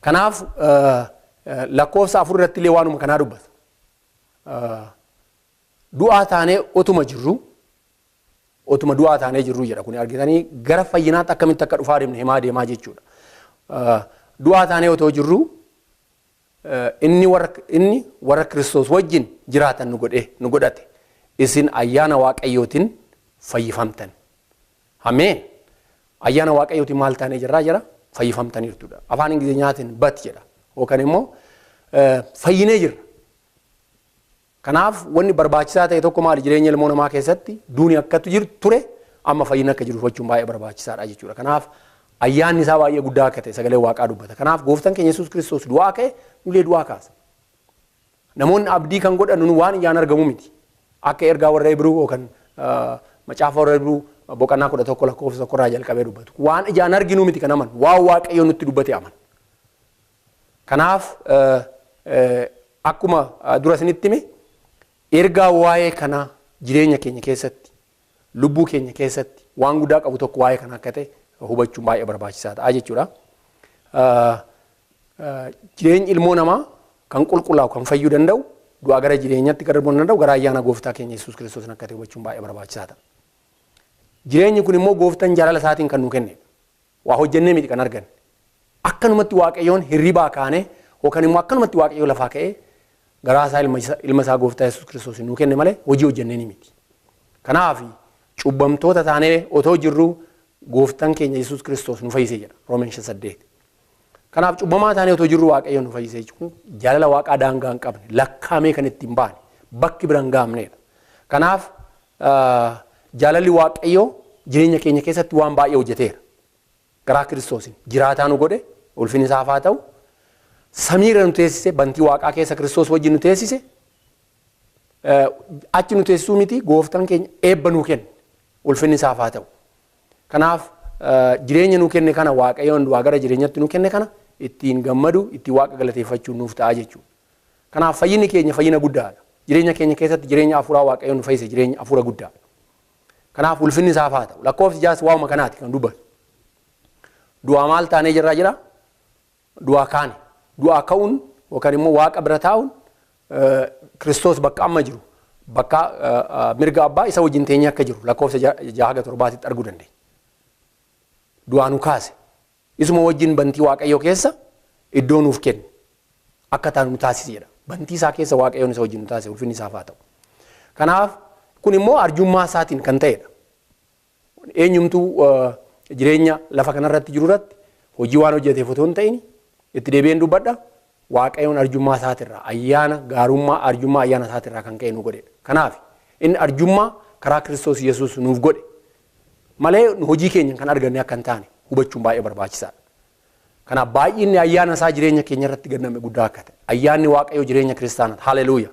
Kanaaf lakkoofsa 4 irratti illee waanuma kanaa dubbata. Du'aa taanee otuma jirru, otuma du'aa taanee jirru jedha. Kun argitanii gara fayyinaatti akkamitti akka dhufaa deemne himaa deemaa jechuudha. Du'aa taanee otoo jirru inni warra Kiristoos wajjin jiraatan nu godhate. Isin ayyaana Waaqayyootiin fayyifamtan. Ameen. Ayyaana Waaqayyootiin maal taanee jirraa jira? Fayyifamtaniirtudha. Afaan Ingilizinyaatiin bat jedha. Yookaan immoo fayyinee jirra. Kanaaf wanni barbaachisaa ta'e tokko maali jireenya ilmoo namaa keessatti duuni akkatu jiru ture amma fayyina akka jiru hubachuun baay'ee barbaachisaadha jechuudha. Kanaaf ayyaanni isaa baay'ee guddaa akka ta'e sagalee Waaqaa dubbata. Kanaaf gooftaan keenya Yesuus Kiristoos du'aa ka'e nullee du'aa kaasa. Namoonni abdii kan godhan nu waan ijaan argamu miti. Akka ergaa warra Ibruu yookaan macaafa warra Ibruu boqonnaa 11 lakkoofsa 1 irraa jalqabee dubbatu. Waan ijaan arginu miti kan amanu, waan Waaqayyo nutti dubbate amanu. Kanaaf akkuma dura isinitti hime ergaa waa'ee kanaa jireenya keenya keessatti, lubbuu keenya keessatti waan guddaa qabu tokko waa'ee kana akka ta'e hubachuun baay'ee barbaachisaa ta'a jechuudha. Jireenyi ilmoo namaa kan qulqullaa'u kan fayyuu danda'u du'aa gara jireenyaatti kan darbuu danda'u gara ayyaana gooftaa keenya Yesuus Kiristoos akka ta'e hubachuun baay'ee barbaachisaa ta'a. Jireenyi kun immoo gooftaan jaalala isaatiin kan nu kennedha. Waa hojjennee miti kan arganne. Akkanumatti Waaqayyoon hirribaa kaanee yookaan immoo akkanumatti Waaqayyoo lafaa ka'ee garaa isaa ilma isaa gooftaa Yesuus Kiristoos nu kenne malee hojii hojjennee ni miti. Kanaaf cubbamtoota taanee otoo jirru gooftaan keenya Yesuus Kiristoos nu fayyisee jedha Roomeen 5:8. Kanaaf cubbamaa taanee otoo jirru Waaqayyoon nu fayyisee jechuun jaalala Waaqaa daangaa hin qabne lakkaa'amee kan ittiin baane bakki bira hin gahamnedha. Kanaaf jaalalli Waaqayyoo jireenya keenya keessatti waan baay'ee hojjeteera. Garaa Kiristoosiin jiraataa nu godhe ulfinni isaaf haa ta'u. Samiirra nu teessise bantii Waaqaa keessa Kiristoos wajjin nu teessise. Achi nu teessisuu miti gooftaan keenya eebba nu kenne ulfinni isaaf haa ta'u. Kanaaf jireenya nu kenne kana Waaqayyoon du'aa gara jireenyatti nu kenne kana ittiin gammadu ittiin Waaqa galateeffachuun nuuf ta'a jechuudha. Kanaaf fayyinni keenya fayyina guddaadha. Jireenya keenya keessatti jireenya hafuuraa Waaqayyoon nu fayyise jireenya hafuura guddaadha. Kanaaf ulfinni isaaf haa ta'u. Lakkoofsi jaas waa'uma kanaati kan dubbatu. Du'aa maal taanee jirraa jira? Du'aa kaane. Du'aa ka'uun yookaan immoo Waaqa bira taa'uun Kiristoos bakka amma jiru bakka mirga abbaa isa wajjin teenyee akka jiru lakkoofsa 6-7 arguu dandeenya. Du'aa nu kaase. Isuma wajjin bantii Waaqayyoo keessa iddoo nuuf kenne. Akka taanu nu taasise jedha. Bantii isaa keessa Waaqayyoon isa wajjin nu taasise ulfinni isaaf haa ta'u. Kanaaf kun immoo arjummaa isaatiin kan ta'edha. Eenyumtuu jireenya lafa kanarratti jiru irratti hojii waan hojjeteef otoo hin ta'in itti deebi'een dubbadha. Waaqayyoon arjummaa isaatirraa ayyaana gaarummaa arjummaa ayyaana isaatirraa kan ka'e nu godhedha. Kanaaf inni arjummaa karaa Kiristoos Yesuus nuuf godhe malee hojii keenya kan arganne akka hin taane hubachuun baay'ee barbaachisaadha. Kanaaf baay'inni ayyaana isaa jireenya keenya irratti ganname guddaa akka ta'e ayyaanni Waaqayyoo jireenya kiristaanaati. Haleluuya.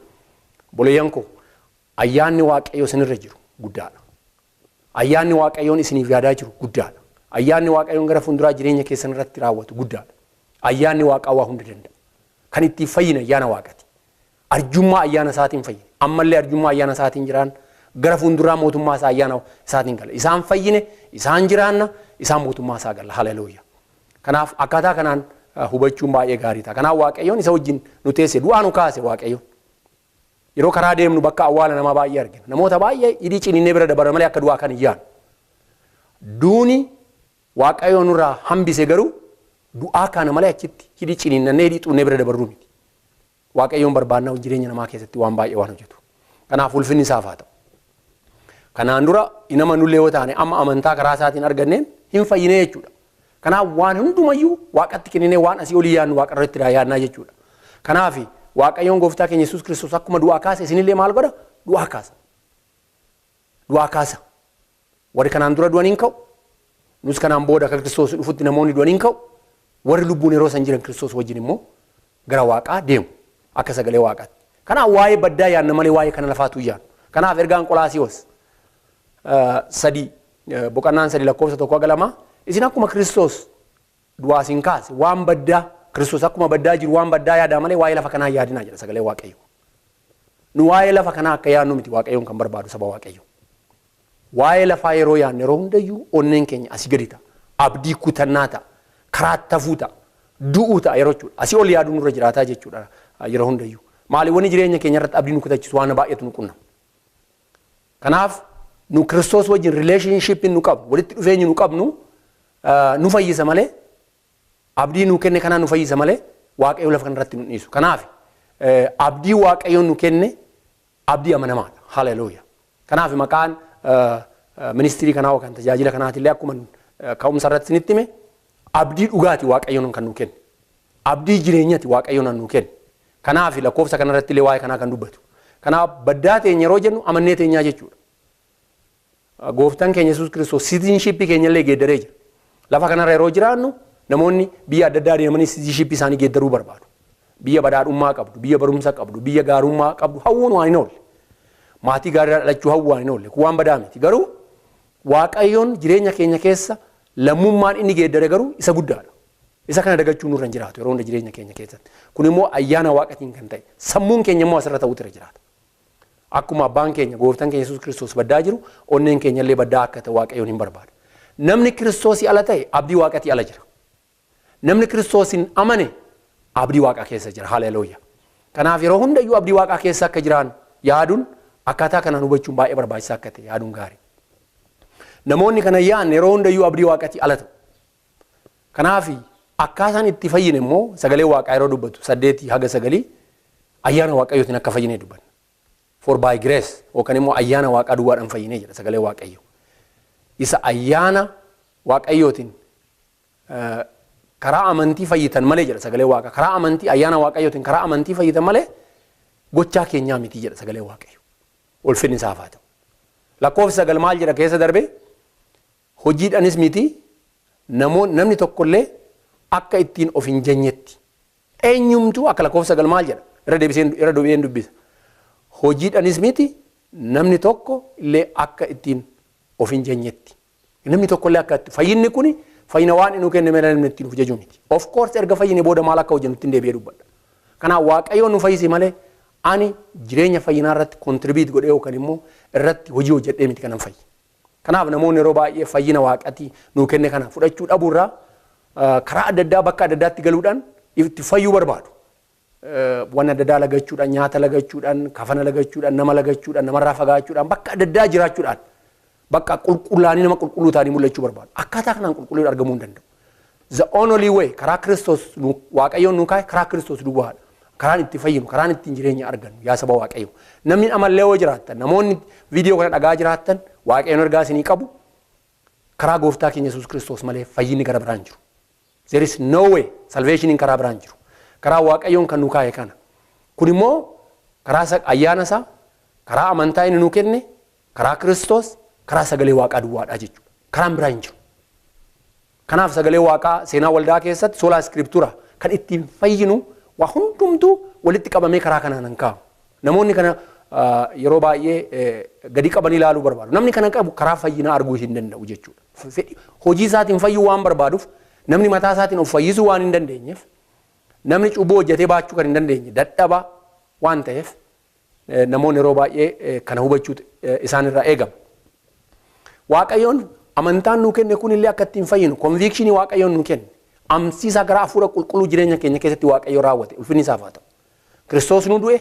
Boleeyyan koo ayyaanni Waaqayyoo isinirra jiru guddaadha. Ayyaanni Waaqayyoon isiniif yaadaa jiru guddaadha. Ayyaanni Waaqayyoon gara fuulduraa jireenya keessan irratti raawwatu guddaadha. Ayyaanni Waaqaa waa hunda danda'a. Kan ittiin fayyine ayyaana Waaqaati. Arjummaa ayyaana isaatiin fayyine. Ammallee arjummaa ayyaana isaatiin jiraan gara fuulduraa mootummaa isaa ayyaana isaatiin gala. Isaan fayyine, isaan jiraanna, isaan mootummaa isaa gala. Haleluuya. Kanaaf akkaataa kanaan hubachuun baay'ee gaarii ta'a. Kanaaf Waaqayyoon isa wajjin nu teesse du'aa nu kaase Waaqayyoon. Yeroo karaa deemnu bakka awwaala namaa baay'ee argina. Namoota baay'ee hidhii ciniinnee bira dabara malee akka du'aa kan hin yaadnu. Duuni Waaqayyoon nurraa hambise garuu du'aa kana malee achitti hidhii ciniinnannee hidhii xuunnee bira dabarru miti. Waaqayyoon barbaannaa jireenya namaa keessatti waan baay'ee waan hojjetu. Kanaaf ulfinni isaaf haa ta'u. Kanaan dura nama nullee yoo taane amma amantaa karaa isaatiin arganneen hin fayyine jechuudha. Kanaaf waan hundumayyuu Waaqatti kenninee waan asii olii yaadnu Waaqa irratti yaadnaa jechuudha. Kanaaf Waaqayyoon gooftaa keenya Yesuus Kiristoos akkuma du'aa kaase isinillee maal godha? Du'aa kaasa. Du'aa kaasa. Warri kanaan dura du'an hin ka'u. Nus kanaan booda akka Kiristoos dhufutti namoonni du'an hin ka'u. Warri lubbuun yeroo san jiran Kiristoos wajjin immoo gara waaqaa deemu akka sagalee waaqaatti. Kanaaf waa'ee baddaa yaadna malee waa'ee kana lafaatu yaadnu. Kanaaf ergaan Qolaasiyoos 3 boqonnaan 3 lakkoofsa 1-2 isin akkuma Kiristoos du'aa isin kaase waan baddaa Kiristoos akkuma baddaa jiru waan baddaa yaadaa malee waa'ee lafa kanaa yaadinaa jedha sagalee Waaqayyoo. Nu waa'ee lafa kanaa akka yaadnu miti Waaqayyoon kan barbaadu saba Waaqayyoo. Waa'ee lafaa yeroo yaadnu yeroo hundayyuu onneen keenya asii gadi ta'a. Abdii kutannaa ta'a. Karaa tafuu ta'a. Du'uu ta'a yeroo jechuudha. Asii ol yaaduu nurra jiraataa jechuudha yeroo hundayyuu. Maaliif wanni jireenya keenya irratti abdii nu kutachiisu waan baay'eetu nu qunnama. Kanaaf nu Kiristoos wajjin relationship nu qabnu walitti dhufeenyi nu qabnu nu fayyisa malee abdii nu kenne kanaan nu fayyisa malee Waaqayyo lafa kanarratti nu dhiisu. Kanaaf abdii Waaqayyo nu kenne abdii amanamaadha. Haleluuyaa. Kanaaf maqaan ministirii kanaa yookaan tajaajila kanaatillee akkuma ka'umsa irratti isinitti hime abdii dhugaati Waaqayyoon kan nu kenne. Abdii jireenyati Waaqayyoon nu kenne. Kanaaf lakkoofsa kanarratti illee waa'ee kanaa kan dubbatu. Kanaaf baddaa teenya yeroo jennu amannee teenyaa jechuudha. Gooftaan keenya Yesuus Kiristoos citizenship keenya illee geeddaree jira. Lafa kanarra yeroo jiraannu namoonni biyya adda addaa deemanii citizenship isaanii geeddaruu barbaadu. Biyya badhaadhummaa qabdu, biyya barumsa qabdu, biyya gaarummaa qabdu hawwuun waan hin oolle. Maatii gaarii dhalachuu hawwuu waan hin oolle. Kun waan badaa miti. Garuu Waaqayyoon jireenya keenya keessa lammummaan inni geeddare garuu isa guddaadha. Isa kana dagachuu nurra hin jiraatu yeroo hunda jireenya keenya keessatti. Kun immoo ayyaana Waaqatiin kan ta'e. Sammuun keenya immoo asirra ta'uutu irra jiraata. Akkuma abbaan keenya gooftaan keenya Yesuus Kiristoos baddaa jiru onneen keenya illee baddaa akka ta'e Waaqayyoon hin barbaadu. Namni Kiristoosii ala ta'e abdii Waaqatii ala jira. Namni Kiristoosiin amane abdii Waaqaa keessa jira. Haleluuyaa. Kanaaf yeroo hundayyuu abdii Waaqaa keessa akka jiraan yaaduun akkaataa kanaan hubachuun baay'ee barbaachisaa akka ta'e yaaduun gaarii. Namoonni kana yaadne yeroo hundayyuu abdii Waaqatii ala ta'u. Kanaaf akkaataan itti fayyine immoo sagalee Waaqaa yeroo dubbatu 8-9 ayyaana Waaqayyootiin akka fayyine dubbanna. For by grace yookaan immoo ayyaana Waaqaa duwwaadhaan fayyine jedha sagalee Waaqayyoo. Isa ayyaana Waaqayyootiin karaa amantii fayyitan malee jedha sagalee Waaqaa. Karaa amantii ayyaana Waaqayyootiin karaa amantii fayyitan malee gochaa keenyaa miti jedha sagalee Waaqayyoo. Ulfinni isaaf haa ta'u. Lakkoofsa 9 maal jedha keessa darbe hojiidhaanis miti namni tokkollee akka ittiin of hin jenyetti. Eenyumtuu akka lakkoofsa 9 maal jedha irra deebiseen irra deebi'een dubbisa. Hojiidhaanis miti namni tokko illee akka ittiin of hin jenyetti. Namni tokko illee akka fayyinni kuni fayyina waan inni kenne malee namni ittiin of jajuu miti. Of course erga fayyine booda maal akka hojjennu ittiin deebi'ee dubbadha. Kanaaf Waaqayyoon nu fayyise malee ani jireenya fayyinaa irratti contribute godhee yookaan immoo irratti hojii hojjedhee miti kanan fayyi. Kanaaf namoonni yeroo baay'ee fayyina Waaqatii nuu kenne kana fudhachuu dhabuurraa karaa adda addaa bakka adda addaatti galuudhaan itti fayyuu barbaadu. Waan adda addaa lagachuudhaan, nyaata lagachuudhaan, kafana lagachuudhaan, nama lagachuudhaan, namarraa fagaachuudhaan, bakka adda addaa jiraachuudhaan bakka qulqullaanii nama qulqulluu ta'anii mul'achuu barbaadu. Akkaataa kanaan qulqulluun argamuu hin danda'u. The only way karaa Kiristoos Waaqayyoon nu kaa'e karaa Kiristoos duwwaadha. Karaan itti fayyinu, karaan ittiin jireenya argannu yaa saba Waaqayyoo. Namni amallee yoo jiraattan, namoonni viidiyoo kana dhagaa jiraattan Waaqayyoon ergaa isinii qabu karaa gooftaa keenya Yesuus Kiristoos malee fayyinni gara biraan jiru. There is no way salvation karaa biraan jiru. Karaa Waaqayyoon kan nu kaa'e kana. Kun immoo karaa ayyaana isaa, karaa amantaa inni nu kenne, karaa Kiristoos, karaa sagalee Waaqaa duwwaadha jechuudha. Karaan biraa hin jiru. Kanaaf sagalee Waaqaa seenaa waldaa keessatti sola scriptura kan ittiin fayyinu waa hundumtuu walitti qabamee karaa kanaan hin kaa'amu. Namoonni kana yeroo baay'ee gadi qabanii ilaaluu barbaadu. Namni kana qabu karaa fayyinaa arguu hin danda'u jechuudha. Hojii isaatiin fayyuu waan barbaaduuf namni mataa isaatiin of fayyisuu waan hin dandeenyeef namni cubbuu hojjetee baachuu kan hin dandeenye dadhaba waan ta'eef namoonni yeroo baay'ee kana hubachuu isaan irraa eegama. Waaqayyoon amantaan nuu kenne kunillee akka ittiin fayyinu conviction Waaqayyoon nuu kenne amsiisaa gara hafuura qulqulluu jireenya keenya keessatti Waaqayyo raawwate ulfinni isaaf haa ta'u. Kiristoos nu du'e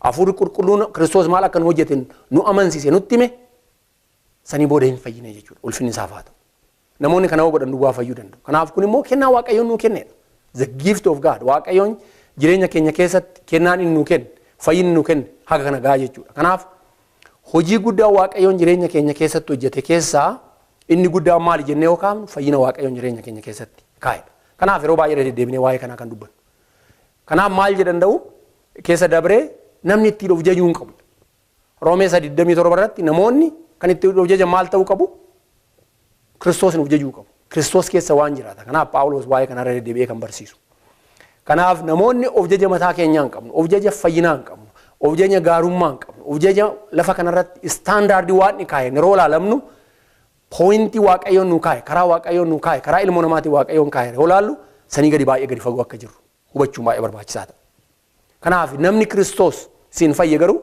hafuurri qulqulluun Kiristoos maal akka nu hojjete nu amansiise nutti hime sanii booda hin fayyine jechuudha ulfinni isaaf haa ta'u. Namoonni kana godhan duwwaa fayyuu danda'u. Kanaaf kun immoo kennaa Waaqayyoon nuu kennedha. The gift of God. Waaqayyoon jireenya keenya keessatti kennaan inni nuu kenne fayyinni nuu kenne haga kana gahaa jechuudha. Kanaaf hojii guddaa Waaqayyoon jireenya keenya keessatti hojjete keessaa inni guddaan maali jennee yoo kaafnu fayyina Waaqayyoon jireenya keenya keessatti kaa'edha. Kanaaf yeroo baay'ee deddeebinee waa'ee kanaa kan dubbannu. Kanaaf maal jedhan danda'u keessa dabree namni ittiin of jajuu hin qabu. Roomee 27 irratti namoonni kan ittiin of jajan maal ta'uu qabu? Kiristoosin of jajuu qabu. Kiristoos keessa waan jiraata. Kanaaf Phaawulos waa'ee kanarra deddeebi'ee kan barsiisu. Kanaaf namoonni of jaja mataa keenyaa hin qabnu, of jaja fayyinaa hin qabnu, of jaja gaarummaa hin qabnu, of jaja lafa kanarratti istaandaardii waan ni kaa'e yeroo ilaalamnu pooyintii Waaqayyoon nu kaa'e, karaa Waaqayyoon nu kaa'e, karaa ilmoo namaatiin Waaqayyoon kaa'e yeroo ilaallu sanii gadi baay'ee gadi fagoo akka jirru hubachuun baay'ee barbaachisaa ta'a. Kanaaf namni Kiristoos siin fayye garuu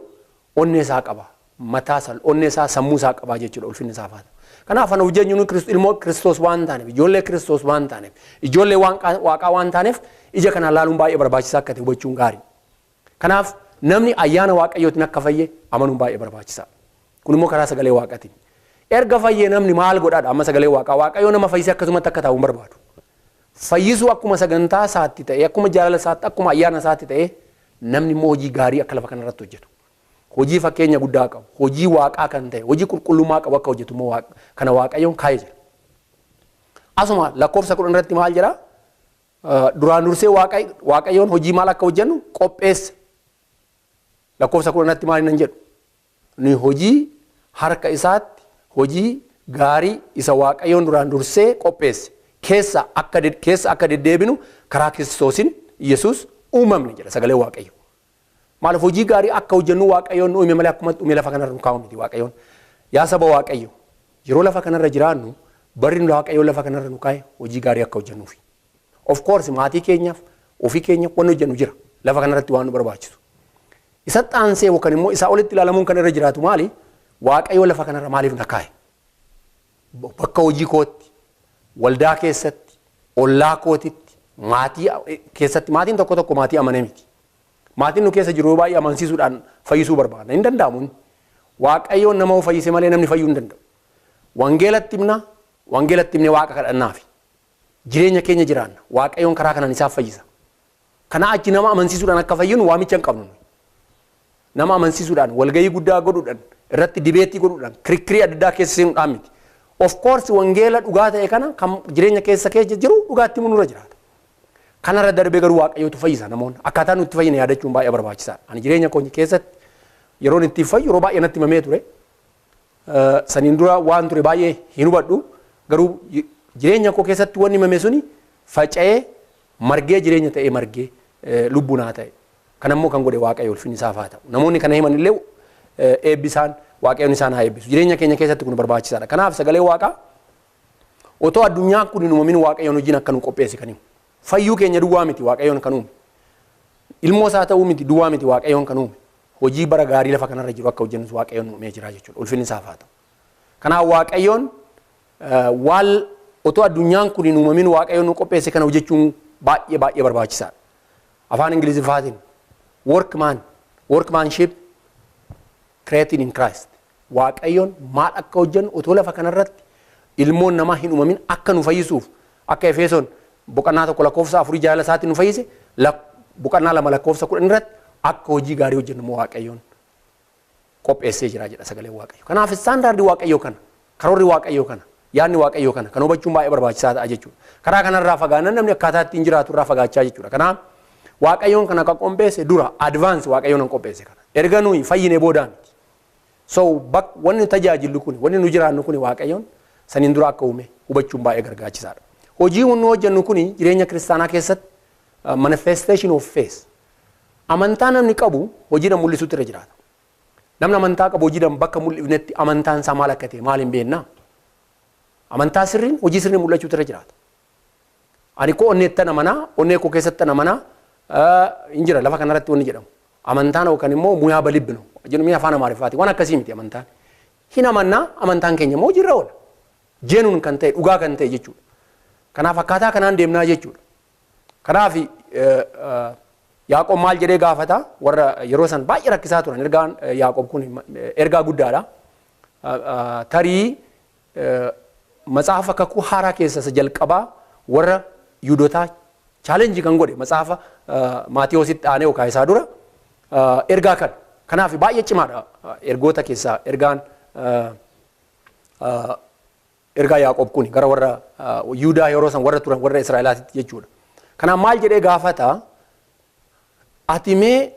onnee isaa qaba, mataa isaa, onnee isaa, sammuu isaa qaba jechuudha ulfinni isaa faata. Kanaaf ana hojjennu nu ilmoo Kiristoos waan taaneef, ijoollee Kiristoos waan taaneef, ijoollee Waaqaa waan taaneef ija kanaan laaluun baay'ee barbaachisaa akka ta'e hubachuun gaarii. Kanaaf namni ayyaana Waaqayyootiin akka fayye amanuun baay'ee barbaachisaa. Kun immoo karaa sagalee Waaqaatiin. Erga fayyee namni maal godhaadha amma sagalee Waaqaa? Waaqayyoo nama fayyisee akkasumatti akka taa'u hin barbaadu. Fayyisuu akkuma sagantaa isaatti ta'e, akkuma jaalala isaatti, akkuma ayyaana isaatti ta'e namni immoo hojii gaarii akka lafa kanarratti hojjetu. Hojii fakkeenya guddaa qabu, hojii Waaqaa kan ta'e, hojii qulqullummaa qabu akka hojjetu immoo kana Waaqayyoon kaa'ee jira. Asuma lakkoofsa 10 irratti maal jedhaa? Duraan dursee Waaqayyoon hojii maal akka hojjennu qopheesse. Lakkoofsa 10 irratti maal nan jedhu? Ni hojii harka isaatti hojii gaarii isa Waaqayyoon duraan dursee qopheesse. Keessa akka deddeebinu karaa Kiristoosin Yesuus uumamne jedha sagalee Waaqayyo. Maaliif hojii gaarii akka hojjennu Waaqayyoon nu uume malee akkuma uume lafa kanarra nu kaa'u miti Waaqayyoon. Yaa saba Waaqayyo, yeroo lafa kanarra jiraannu barri nu Waaqayyoon lafa kanarra nu kaa'e hojii gaarii akka hojjennuufi. Of course maatii keenyaaf, ofii keenyaaf wanni hojjennu jira. Lafa kanarratti waan nu barbaachisu. Isa xaansee yookaan immoo isaa olitti ilaalamuun kan irra jiraatu maali? Waaqayyo lafa kanarra maaliif na kaa'e? Bakka hojii kootti, waldaa keessatti, ollaa kootitti, maatii keessatti, maatiin tokko tokko maatii amanee miti. Maatiin nu keessa jiru baay'ee amansiisuudhaan fayyisuu barbaadna. Hin danda'amu. Waaqayyoon nama fayyise malee namni fayyuu hin danda'u. Wangeelatti himna, wangeelatti himnee Waaqa kadhannaafi. Jireenya keenya jiraanna. Waaqayyoon karaa kanaan isaaf fayyisa. Kanaa achi nama amansiisuudhaan akka fayyinu waamicha hin qabnu. Nama amansiisuudhaan, walgahii guddaa godhuudhaan, irratti dibeetii godhuudhaan, kirikkirii adda addaa keessa seenuudhaan miti. Of course wangeela dhugaa ta'e kana kan jireenya keessa keessa jiru dhugaatti himuu nurra jiraata. Kanarra darbee garuu Waaqayyootu fayyisa namoonni. Akkaataa nuti fayyine yaadachuun baay'ee barbaachisaadha. Ani jireenya koo keessatti yeroon itti fayyu yeroo baay'ee natti himamee ture. Saniin dura waan ture baay'ee hin hubadhu. Garuu jireenya koo keessatti wanni himame suni faca'ee margee jireenya ta'ee margee lubbuu naa ta'e. Kanammoo kan godhe Waaqayyo ulfinni isaaf haa ta'u. Namoonni kana himan illee eebbisaan Waaqayyoon isaan haa eebbisu. Jireenya keenya keessatti kun barbaachisaadha. Kanaaf sagalee Waaqaa otoo addunyaan kun hin uumamin Waaqayyoon hojiin akka nu qopheesse kan himu. Fayyuu keenya duwwaa miti Waaqayyoon kan uume. Ilmoo isaa ta'uu miti duwwaa miti Waaqayyoon kan uume. Hojii bara gaarii lafa kanarra jiru akka hojjennus Waaqayyoon nu uumee jira jechuudha. Ulfinni isaaf haa ta'u. Kanaaf Waaqayyoon waan otoo addunyaan kun hin uumamin Waaqayyoon nu qopheesse kana hojjechuun baay'ee baay'ee barbaachisaadha. Afaan Ingiliziffaatiin workmanship created in Christ. Waaqayyoon maal akka hojjennu otoo lafa kanarratti ilmoon namaa hin uumamin akka nu fayyisuuf akka Efesoon boqonnaa 1 lakkoofsa 4 jaalala isaatiin nu fayyise boqonnaa 2 lakkoofsa 10 irratti akka hojii gaarii hojjennu immoo Waaqayyoon qopheessee jira jedha sagaleen Waaqayyo. Kanaaf istaandaardii Waaqayyoo kana, karoorri Waaqayyoo kana, yaadni Waaqayyoo kana kan hubachuun baay'ee barbaachisaa ta'a jechuudha. Karaa kanarraa fagaannaan namni akkaataa ittiin jiraatu irraa fagaachaa jechuudha. Kanaaf Waaqayyoon kana kan qopheesse dura advance Waaqayyoon kan qopheesse kana. Erga nuyi fayyine boodaa miti. So wanni nu tajaajillu kuni, wanni nu jiraannu kuni Waaqayyoon saniin dura akka uume hubachuun baay'ee gargaachisaadha. Hojii nu hojjennu kuni jireenya kiristaanaa keessatti manifestation of faith. Amantaa namni qabu hojiidhaan mul'isuutu irra jiraata. Namni amantaa qabu hojiidhaan bakka mul'ifnetti amantaan isaa maal akka ta'e maal hin beeknaa? Amantaa sirriin hojii sirriin mul'achuutu irra jiraata. Ani koo onneettan amanaa, onnee koo keessattan amanaa hin jira lafa kanarratti wanni jedhamu. Amantaan yookaan immoo muyaa balibbinu jedhu mi'a afaan Amaariffaati waan akkasii miti amantaan. Hin amannaa amantaan keenya immoo hojiirra oola. Jeenuun kan ta'e dhugaa kan ta'e jechuudha. Kanaaf akkaataa kanaan deemnaa jechuudha. Kanaaf Yaaqoob maal jedhee gaafata warra yeroo san baay'ee rakkisaa turan ergaan Yaaqoob kun ergaa guddaadha. Tarii matsaafa kakuu haaraa keessa isa jalqabaa warra Yihuudootaa chaalenjii kan godhe matsaafa Maatiyoositti aanee yookaan isaa dura ergaa kana. Kanaaf baay'ee cimaadha ergoota keessaa ergaan ergaa Yaaqoob kun gara warra Yihuudaa yeroo san warra turan warra Israa'elaatitti jechuudha. Kanaaf maal jedhee gaafata? Ati mee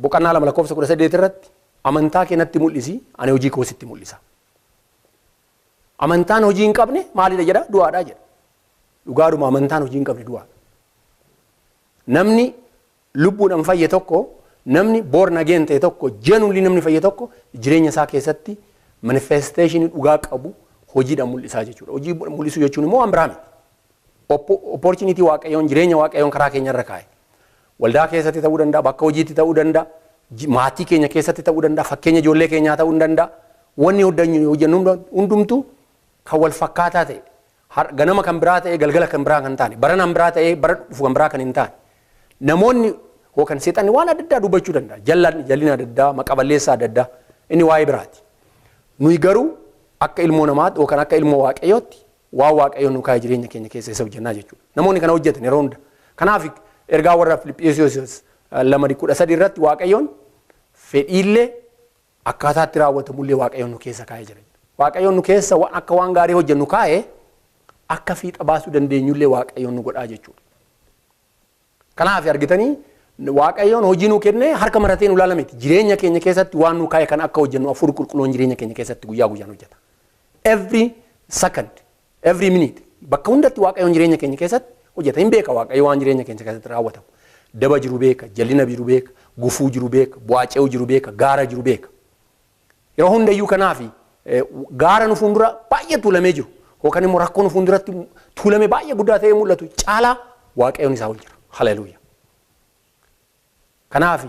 boqonnaa 2 lakkoofsa 18 irratti amantaa kee natti mul'isi ani hojii koo sitti mul'isa. Amantaan hojii hin qabne maalidha jedha? Du'aadha jedha. Dhugaadhuma amantaan hojii hin qabne du'aadha. Namni lubbuudhaan fayye tokko, namni born again ta'e tokko, genuinely namni fayye tokko jireenya isaa keessatti manifestation dhugaa qabu hojiidhaan mul'isaa jechuudha. Hojii mul'isuu jechuun immoo waan biraa miti. Opportunity Waaqayyoon, jireenya Waaqayyoon karaa keenya irra kaa'e. Waldaa keessatti ta'uu danda'a, bakka hojiitti ta'uu danda'a, maatii keenya keessatti ta'uu danda'a, fakkeenya ijoollee keenyaa ta'uu danda'a. Wanni hojjennu hundumtuu kan wal fakkaataa ta'e, ganama kan biraa ta'e, galgala kan biraa kan taane, bara kan biraa ta'e, bara dhufu kan biraa kan hin taane. Namoonni yookaan seexanni waan adda addaa dubbachuu danda'a. Jallina adda addaa, maqaballeessaa adda addaa, inni waa'ee biraati. Nuyi garuu akka ilmoo namaatti yookaan akka ilmoo Waaqayyootti waan Waaqayyoon nu kaa'e jireenya keenya keessa isa hojjennaa jechuudha. Namoonni kana hojjetan yeroo hunda. Kanaaf ergaa warra Filiphisiyoos 2:13 irratti Waaqayyoon fedhiillee akkaataatti raawwatamullee Waaqayyoon nu keessa kaa'ee jira. Waaqayyoon nu keessa akka waan gaarii hojjennu kaa'e, akka fiixa baasuu dandeenyullee Waaqayyoon nu godhaa jechuudha. Kanaaf argitanii, Waaqayyoon hojii nu kennee harka maratee nu ilaala miti. Jireenya keenya keessatti waan nu kaa'e kan akka hojjennu Hafuurri Qulqulluun jireenya keenya keessatti guyyaa guyyaan hojjeta. Every second, every minute, bakka hundatti Waaqayyoon jireenya keenya keessatti hojjeta. Hin beeka Waaqayyo waan jireenya keenya keessatti raawwatamu. Daba jiru beeka, jallina jiru beeka, gufuu jiru beeka, bu'aa ce'uu jiru beeka, gaara jiru beeka. Yeroo hundayyuu kanaaf gaara nu fuuldura baay'ee tuulamee jiru yookaan immoo rakkoo nu fuulduratti tuulamee baay'ee guddaa ta'ee mul'atu caalaa Waaqayyoon isaa ol jira. Haleluuyaa. Kanaaf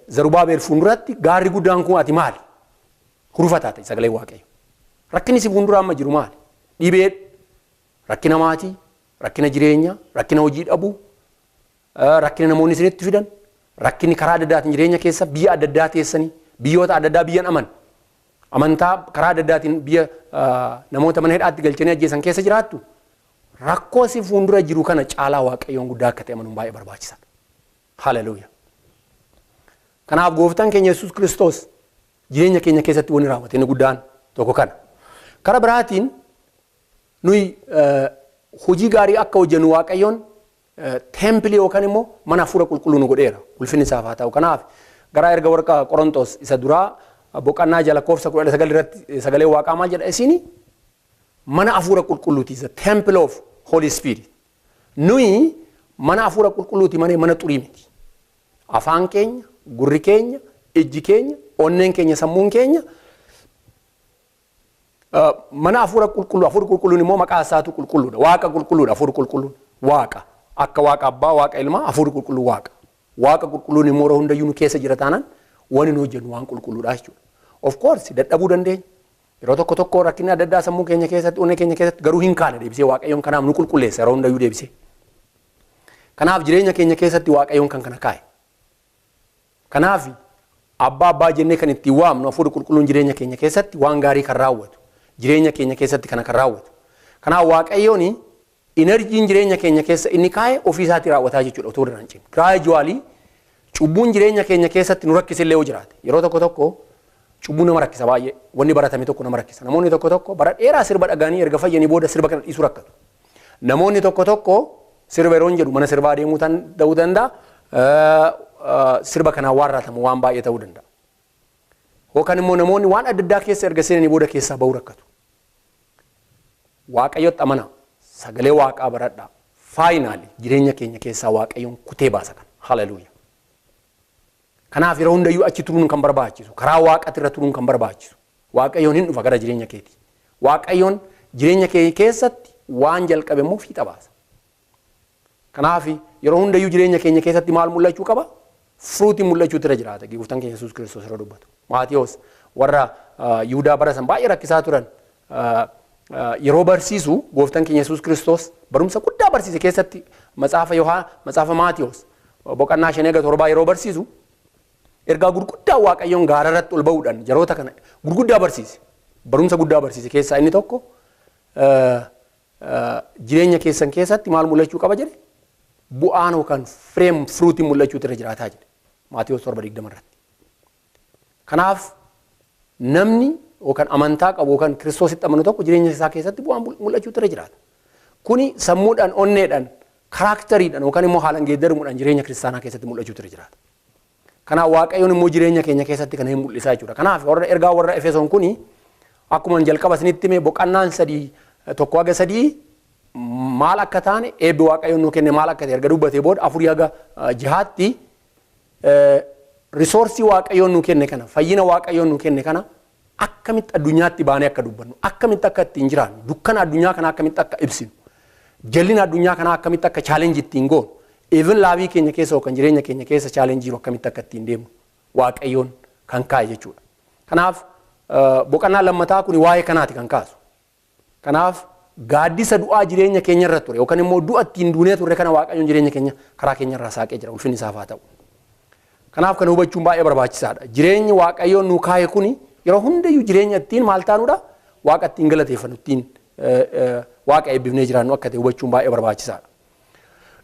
Zarubaabel fuulduratti gaarri guddaan kun ati maali? Hurufa taate sagalee Waaqayyo. Rakkinni si fuuldura amma jiru maali? Dhibee, rakkina maatii, rakkina jireenyaa, rakkina hojii dhabuu, rakkina namoonni isinitti fidan, rakkinni karaa adda addaatiin jireenya keessa biyya adda addaa teessanii, biyyoota adda addaa biyyan aman. Amantaa karaa adda addaatiin biyya namoota mana hidhaatti galchanii ajjeesan keessa jiraattu. Rakkoo si fuuldura jiru kana caalaa Waaqayyoon guddaa akka ta'e amanuun baay'ee barbaachisaadha. Haleluuyaa. Kanaaf gooftaan keenya Yesuus Kiristoos jireenya keenya keessatti wanni raawwate inni guddaan tokko kana. Kara biraatiin nuyi hojii gaarii akka hojjennu Waaqayyoon temple yookaan immoo mana Hafuura Qulqulluu nu godheera. Ulfinni isaaf haa ta'u. Kanaaf gara erga warqa Qorontos isa duraa boqonnaa 6 lakkoofsa 19 irratti sagalee Waaqaa maal jedha? Isini mana Hafuura Qulqulluuti. The temple of Holy Spirit. Nuyi mana Hafuura Qulqulluuti malee mana xurii miti. Afaan keenya, gurri keenya, ijji keenya, onneen keenya, sammuun keenya mana Hafuura Qulqulluu. Hafuura Qulqulluun immoo maqaa isaatu qulqulluudha. Waaqa qulqulluudha Hafuura Qulqulluun. Waaqa. Akka Waaqa Abbaa, Waaqa Ilmaa, Hafuura Qulqulluu Waaqa. Waaqa qulqulluun immoo yeroo hundayyuu nu keessa jira taanaan wanni nu hojjennu waan qulqulluudha jechuudha. Of course dadhabuu dandeenya. Yeroo tokko tokko rakkinni adda addaa sammuu keenya keessatti, onnee keenya keessatti garuu hin kaane deebisee Waaqayyoon kanaaf nu qulqulleessa yeroo hundayyuu deebisee. Kanaaf jireenya keenya keessatti Waaqayyoon kan kana kaa'e. Kanaaf Abbaa, Abbaa jennee kan ittiin waamnu Hafuurri Qulqulluun jireenya keenya keessatti waan gaarii kan raawwatu. Jireenya keenya keessatti kana kan raawwatu. Kanaaf Waaqayyoon energyn jireenya keenya keessa inni kaa'e ofii isaatii raawwataa jechuudha otoo irraa hin cinne. Gradually cubbuun jireenya keenya keessatti nu rakkisillee yoo jiraate, yeroo tokko tokko cubbuu nama rakkisa baay'ee, wanni baratame tokko nama rakkisa. Namoonni tokko tokko bara dheeraa sirba dhagaanii erga fayyanii booda sirba kana dhiisuu rakkatu. Namoonni tokko tokko sirba yeroo jedhu mana sirbaa deemuu ta'uu danda'a. Sirba kanaan waan raatamu waan baay'ee ta'uu danda'a. Yookaan immoo namoonni waan adda addaa keessa erga seenanii booda keessaa bahuu rakkatu. Waaqayyotti amanaa. Sagalee Waaqaa baradhaa. Finally jireenya keenya keessaa Waaqayyoon kutee baasa kana. Haleluuyaa. Kanaaf yeroo hundayyuu achi turuun kan barbaachisu, karaa Waaqaatti irra turuun kan barbaachisu. Waaqayyoon hin dhufa gara jireenya keetii. Waaqayyoon jireenya kee keessatti waan jalqabe immoo fiixa baasa. Kanaaf yeroo hundayyuu jireenya keenya keessatti maal mul'achuu qaba? Fruitiin mul'achuutu irra jiraata. Gooftaan keenya Yesuus Kiristoos yeroo dubbatu. Maatiyos warra Yihudaa bara san baay'ee rakkisaa turan yeroo barsiisu, gooftaan keenya Yesuus Kiristoos barumsa guddaa barsiise keessatti matsaafa Yohaa, matsaafa Maatiyos boqonnaa 5 hanga 7 yeroo barsiisu, ergaa gurguddaa Waaqayyoon gaara irratti ol ba'uudhaan jaroota kana gurguddaa barsiise. Barumsa guddaa barsiise keessaa inni tokko jireenya keessan keessatti maal mul'achuu qaba jedhe? Bu'aan yookaan fireem, fruitiin mul'achuutu irra jiraataa jedhe. Maatiyos 7:20 irratti. Kanaaf namni yookaan amantaa qabu yookaan Kiristoositti amanu tokko jireenya isaa keessatti bu'aan mul'achuutu irra jiraata. Kuni sammuudhaan, onneedhaan, characteriidhaan yookaan immoo haalaan geeddaramuudhaan jireenya kiristaanaa keessatti mul'achuutu irra jiraata. Kanaaf Waaqayyoon immoo jireenya keenya keessatti kana hin mul'isaa jechuudha. Kanaaf warra ergaa warra Efesoon kuni akkuma jalqaba isinitti hime boqonnaan 3 1 haga 3 maal akka taane eebbi Waaqayyoon nuu kenne maal akka ta'e erga dubbatee booda 4 haga 6tti risoorsii Waaqayyoon nuu kenne kana, fayyina Waaqayyoon nuu kenne kana akkamitti addunyaatti baanee akka dubbannu, akkamitti akka ittiin jiraannu, dukkana addunyaa kana akkamitti akka ibsinu, jallina addunyaa kana akkamitti akka challenge ittiin goonu, even laavii keenya keessa yookaan jireenya keenya keessa challenge jiru akkamitti akka ittiin deemnu Waaqayyoon kan kaa'e jechuudha. Kanaaf boqonnaa lammataa kun waa'ee kanaati kan kaasu. Kanaaf gaaddisa du'aa jireenya keenya irra ture yookaan immoo du'a ittiin duunee turre kana Waaqayyoon jireenya keenya karaa keenya irraa saaqee jira, ulfinni isaaf haa ta'u. Kanaaf kana hubachuun baay'ee barbaachisaadha. Jireenyi Waaqayyoon nu kaa'e kuni yeroo hundayyuu jireenya ittiin maal taanuudha? Waaqa ittiin galateeffannu, ittiin Waaqa eebbifnee jiraannu akka ta'e hubachuun baay'ee barbaachisaadha.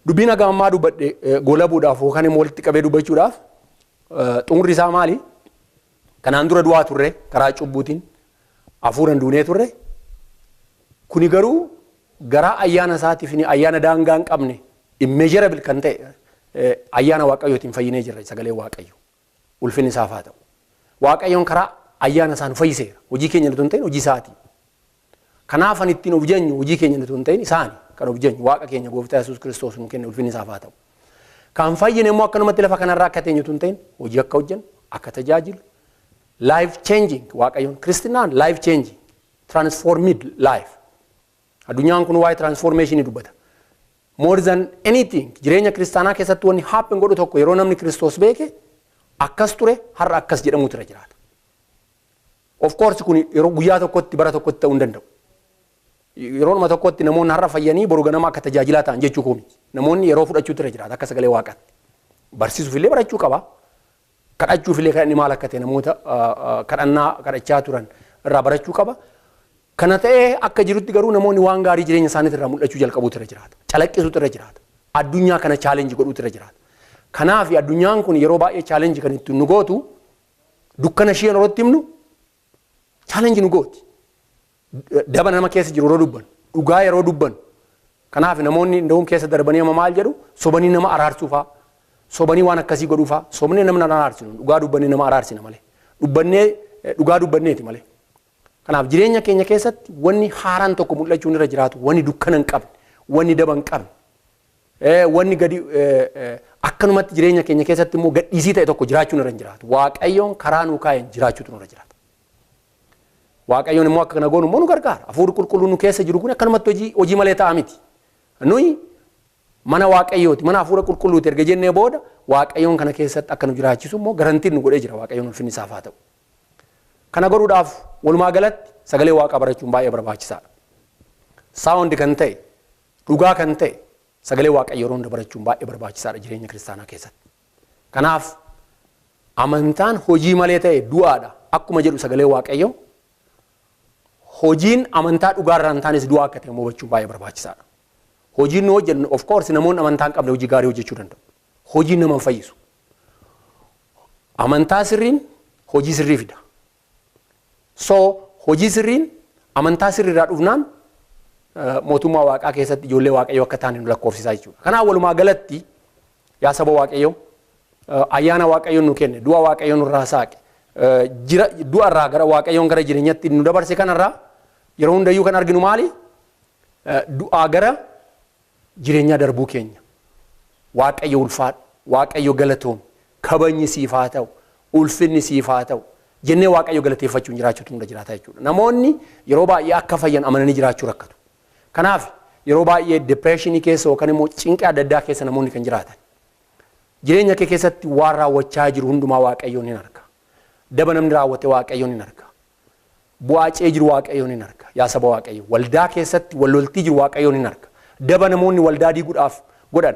Dubbiin haga ammaa dubbadhe goolabuudhaaf yookaan immoo walitti qabee dubbachuudhaaf xumurri isaa maali? Kanaan dura du'aa turre karaa cubbuutiin hafuuraan duunee turre. Kuni garuu garaa ayyaana isaatiif ayyaana daangaa hin qabne immeasurable kan ta'e ayyaana Waaqayyootiin fayyinee jirra sagalee Waaqayyo. Ulfinni isaaf haa ta'u. Waaqayyoon karaa ayyaana isaa nu fayyiseera. Hojii keenya nuti hin ta'in hojii isaati. Kanaaf an ittiin of jenyu hojii keenya nuti hin ta'in isaani kan of jenyu Waaqa keenya Gooftaa Yesuus Kiristoos nu kenne ulfinni isaaf haa ta'u. Kan fayyine immoo akkanumatti lafa kanarraa akka teenyu hin ta'in hojii akka hojjennu, akka tajaajilu, life changing Waaqayyoon Kiristinaan life changing, transformed life. Addunyaan kun waa'ee transformation dubbata. More than anything jireenya kiristaanaa keessatti wanni happen godhu tokko yeroo namni Kiristoos beeke akkas ture har'a akkas jedhamutu irra jiraata. Of course kun yeroo guyyaa tokkotti bara tokkotti ta'uu hin danda'u. Yeroonuma tokkotti namoonni har'a fayyanii boru ganama akka tajaajilaa ta'an jechuu koo miti. Namoonni yeroo fudhachuutu irra jiraata akka sagalee Waaqaatti. Barsiisuuf illee barachuu qaba. Kadhachuuf illee kadhanni maal akka ta'e namoota kadhannaa kadhachaa turan irraa barachuu qaba. Kana ta'ee akka jirutti garuu namoonni waan gaarii jireenya isaaniitti irraa mul'achuu jalqabuutu irra jiraata. Calaqqisuutu irra jiraata. Addunyaa kana challenge godhuutu irra jiraata. Kanaaf addunyaan kun yeroo baay'ee challenge kan ittiin nu gootu dukkana ishee yeroo himnu challenge nu gooti. Daba nama keessa jiru yeroo dubbannu, dhugaa yeroo dubbannu. Kanaaf namoonni nda'uun keessa darbanii amma maal jedhu sobanii nama araarsuu fa'aa, sobanii waan akkasii godhuu fa'aa, sobnee nama araarsinu, dhugaa dubbannee nama araarsina malee. Dubbannee dhugaa dubbanneeti malee. Kanaaf jireenya keenya keessatti wanni haaraan tokko mul'achuun irra jiraatu, wanni dukkana hin qabne, wanni daba hin qabne, wanni gadi akkanumatti jireenya keenya keessatti immoo gadhiisii ta'e tokko jiraachuun irra hin jiraatu. Waaqayyoon karaa nuu kaa'een jiraachuutu nurra jiraata. Waaqayyoon immoo akka kana goonu immoo nu gargaara. Hafuurri qulqulluun nu keessa jiru kun akkanumatti hojii malee ta'a miti. Nuyi mana Waaqayyooti, mana hafuura qulqulluuti erga jennee booda Waaqayyoon kana keessatti akka nu jiraachisu immoo garantiin nu godhee jira. Waaqayyoon ulfinni isaaf haa ta'u. Kana godhuudhaaf walumaa galatti sagalee Waaqaa barachuun baay'ee barbaachisaadha. Sound kan ta'e, dhugaa kan ta'e sagalee Waaqayyoo yeroo hunda barachuun baay'ee barbaachisaadha jireenya kiristaanaa keessatti. Kanaaf amantaan hojii malee ta'e du'aadha akkuma jedhu sagalee Waaqayyoo. Hojiin amantaa dhugaarraa hin taanes du'aa akka ta'e hubachuun baay'ee barbaachisaadha. Hojiin nu hojjennu of course namoonni amantaa hin qabne hojii gaarii hojjechuu danda'u. Hojiin nama hin fayyisu. Amantaa sirriin hojii sirrii fida. So hojii sirriin amantaa sirriirraa dhufnaan mootummaa Waaqaa keessatti ijoollee Waaqayyoo akka taane nu lakkoofsisaa jechuudha. Kanaaf walumaa galatti yaa saba Waaqayyoo ayyaana Waaqayyoon nu kenne, du'a Waaqayyoon nurraa saaqe, du'a irraa gara Waaqayyoon gara jireenyatti nu dabarse kanarraa yeroo hundayyuu kan arginu maali? Du'aa gara jireenyaa darbuu keenya. Waaqayyo ulfaadhu, Waaqayyo galatoom, kabajni siif haa ta'u, ulfinni siif haa ta'u jennee Waaqayyo galateeffachuun jiraachuutu hunda jiraata jechuudha. Namoonni yeroo baay'ee akka fayyan amananii jiraachuu rakkatu. Kanaaf yeroo baay'ee depressionii keessa yookaan immoo cinqii adda addaa keessa namoonni kan jiraatan. Jireenya kee keessatti waan raawwachaa jiru hundumaa Waaqayyoon hin arga. Daba namni raawwate Waaqayyoon hin arga. Bu'aa ce'ee jiru Waaqayyoon hin arga. Yaa saba Waaqayyo. Waldaa keessatti wal loltii jiru Waaqayyoon hin arga. Daba namoonni waldaa diiguudhaaf godhan.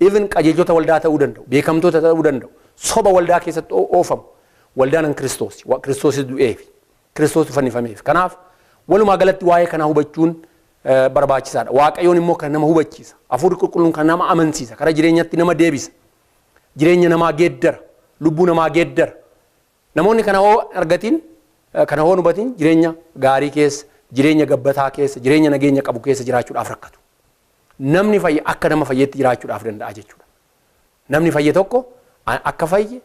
Even qajeelchota waldaa ta'uu danda'u. Beekamtoota ta'uu danda'u. Soba waldaa keessatti oofamu. Waldaan an Kiristoos. Kiristoosis du'eefi. Kiristoos fannifameef. Kanaaf walumaa galatti waa'ee kanaa hubachuun barbaachisaadha. Waaqayyoon immoo kan nama hubachiisa. Hafuurri qulqulluun kan nama amansiisa. Karaa jireenyatti nama deebisa. Jireenya namaa geeddara. Lubbuu namaa geeddara. Namoonni kana hoo argatiin, kana hoo hubatiin jireenya gaarii keessa, jireenya gabbataa keessa, jireenya nageenya qabu keessa jiraachuudhaaf rakkatu. Namni fayye akka nama fayyeetti jiraachuudhaaf danda'a jechuudha. Namni fayye tokko akka fayye,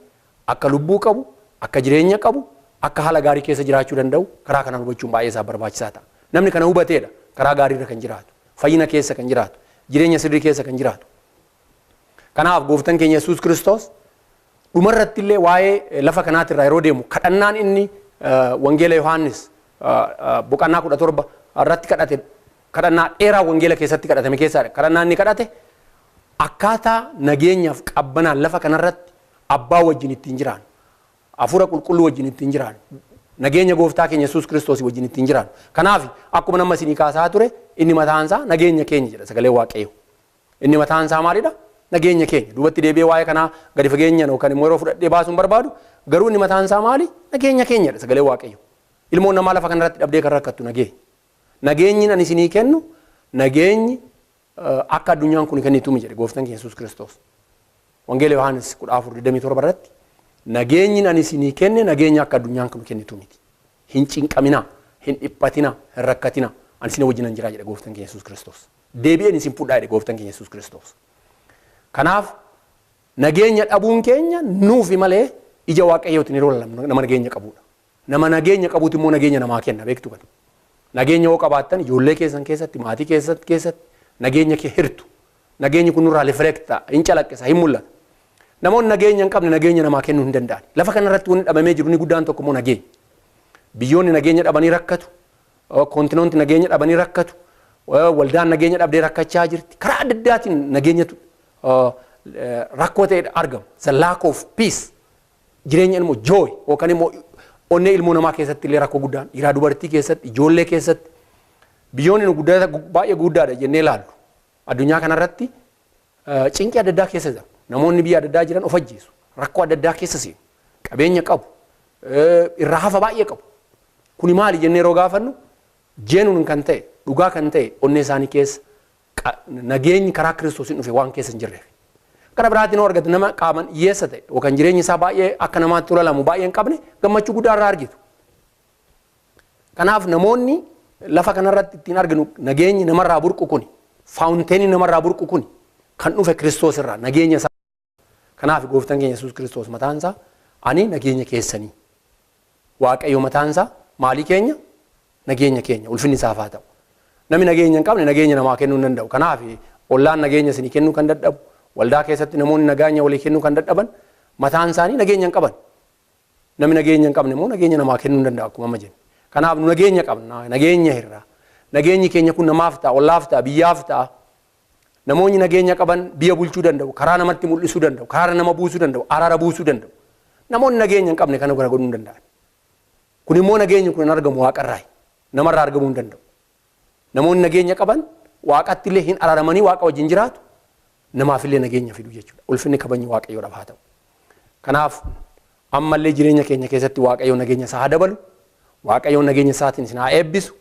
akka lubbuu qabu, akka jireenya qabu, akka haala gaarii keessa jiraachuu danda'u karaa kanaan hubachuun baay'ee isaa barbaachisaa ta'a. Namni kana hubateedha karaa gaariirra kan jiraatu. Fayyina keessa kan jiraatu. Jireenya sirrii keessa kan jiraatu. Kanaaf gooftaan keenya Yesuus Kiristoos dhumarratti illee waa'ee lafa kanaatirraa yeroo deemu kadhannaan inni Wangeela Yohaannis boqonnaa 17 irratti kadhate kadhannaa dheeraa wangeela keessatti kadhatame keessaadha. Kadhannaa inni kadhate akkaataa nageenyaaf qabbanaan lafa kanarratti abbaa wajjin ittiin jiraannu, hafuura qulqulluu wajjin ittiin jiraannu, nageenya gooftaa keenya Yesuus Kiristoos wajjin ittiin jiraannu. Kanaaf akkuma nama isinii kaasaa ture inni mataansaa nageenya keenya jedha sagalee Waaqayyoo. Inni mataansaa maalidha? Nageenya keenya. Duubatti deebi'ee waa'ee kanaa gadi fageenyaan yookaan immoo yeroo fudhadhee baasuun barbaadu garuu inni mataansaa maali? Nageenya keenya jedha sagalee Waaqayyoo. Ilmoon namaa lafa kanarratti dhabdee kan rakkattu nageenya. Nageenyi ani isinii kennu nageenyi akka addunyaan kun kennitu miti jedhe gooftaan keenya Yesuus Kiristoos. Wangeela Yohaannis 14:27 irratti nageenyi ani isinii kenne nageenya akka addunyaan kun kennitu miti. Hin cinqaminaa, hin dhiphatinaa, hin rakkatinaa. Ani isin wajjinan jira jedhe gooftaan keenya Yesuus Kiristoos. Deebi'een isin fudhaa jedhe gooftaan keenya Yesuus Kiristoos. Kanaaf nageenya dhabuun keenya nuufi malee ija Waaqayyootiin yeroo laallu nama nageenya qabudha. Nama nageenya qabuutu immoo nageenya namaa kenna beektu kana. Nageenya yoo qabaattan ijoollee keessan keessatti, maatii keessatti nageenya kee hirtu. Nageenyi kun nurraa rifleekt ta'a, hin calaqqisa, hin mul'ata. Namoonni nageenya hin qabne nageenya namaa kennuu hin danda'an. Lafa kanarratti wanni dhabamee jiru inni guddaan tokko immoo nageenya. Biyyoonni nageenya dhabanii rakkatu, kontinoonti nageenya dhabanii rakkatu, waldaan nageenya dhabdee rakkachaa jirti. Karaa adda addaatiin nageenyatu rakkoo ta'e argama. The lack of peace. Jireenya immoo joy yookaan immoo onnee ilmoo namaa keessatti illee rakkoo guddaan dhiiraa dubartii keessatti ijoollee keessatti biyyoonni nu guddata baay'ee guddaadha jennee ilaallu. Addunyaa kanarratti cinqii adda addaa keessa jiru. Namoonni biyya adda addaa jiran of ajjeesu. Rakkoo adda addaa keessa seenu. Qabeenya qabu. Irraa hafa baay'ee qabu. Kuni maali jennee yeroo gaafannu jeenuun kan ta'e dhugaa kan ta'e onnee isaanii keessa nageenyi karaa Kiristoosiin dhufe waan keessa hin jirreef. Gara biraatiin yoo argatu nama qaaman hiyyeessa ta'e yookaan jireenyi isaa baay'ee akka namaatti tolalamu baay'ee hin qabne gammachuu guddaa irraa argitu. Kanaaf namoonni lafa kanarratti ittiin arginu nageenyi namarraa burqu kuni faawunteenii namarraa burqu kuni kan dhufe Kiristoos irraa nageenya isaa. Kanaaf gooftaan keenya Yesuus Kiristoos mataan isaa ani nageenya keessanii. Waaqayyo mataan isaa maalii keenya? Nageenya keenya ulfinni isaaf haa ta'u. Namni nageenya hin qabne nageenya namaa kennuu hin danda'u. Kanaaf ollaan nageenya isinii kennuu kan dadhabu, waldaa keessatti namoonni nageenya walii kennuu kan dadhaban mataan isaanii nageenya hin qaban. Namni nageenya hin qabne immoo nageenya namaa kennuu hin danda'u akkuma amma jenne. Kanaaf nu nageenya qabna, nageenya hirra. Nageenyi keenya kun namaaf ta'a, ollaaf ta'a, biyyaaf ta'a. Namoonni nageenya qaban biyya bulchuu danda'u, karaa namatti mul'isuu danda'u, karaa nama buusuu danda'u, araara buusuu danda'u. Namoonni nageenya hin qabne kana godhuu hin danda'an. Kun immoo nageenyi kun hin argamu waaqarraa, namarraa argamuu hin danda'u. Namoonni nageenya qaban waaqatti illee hin araaramanii waaqa wajjin jiraatu, namaaf illee nageenya fidu jechuudha. Ulfinni kabajni Waaqayyoodhaaf haa ta'u. Kanaaf ammallee jireenya keenya keessatti Waaqayyoon nageenya isaa haa dabalu, Waaqayyoon nageenya isaatiin isin haa eebbisu,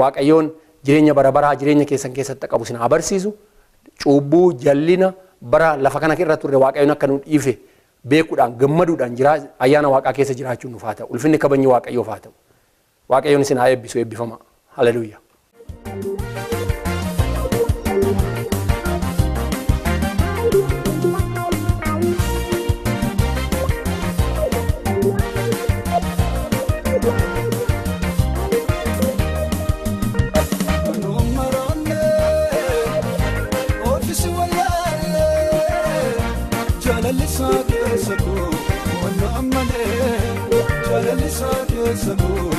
Waaqayyoon jireenya bara baraa jireenya keessan keessatti qabu isin haa barsiisu, cubbuu jallina bara lafa kana irra turre Waaqayyoon akka nu dhiife beekuudhaan gammaduudhaan ayyaana waaqaa keessa jiraachuun nuuf haa ta'u. Ulfinni kabajni Waaqayyoof haa ta'u. Waaqayyoon isin haa eebbisu, eebbifama. Haleluuyaa. Jaalalli isaa keessa koo.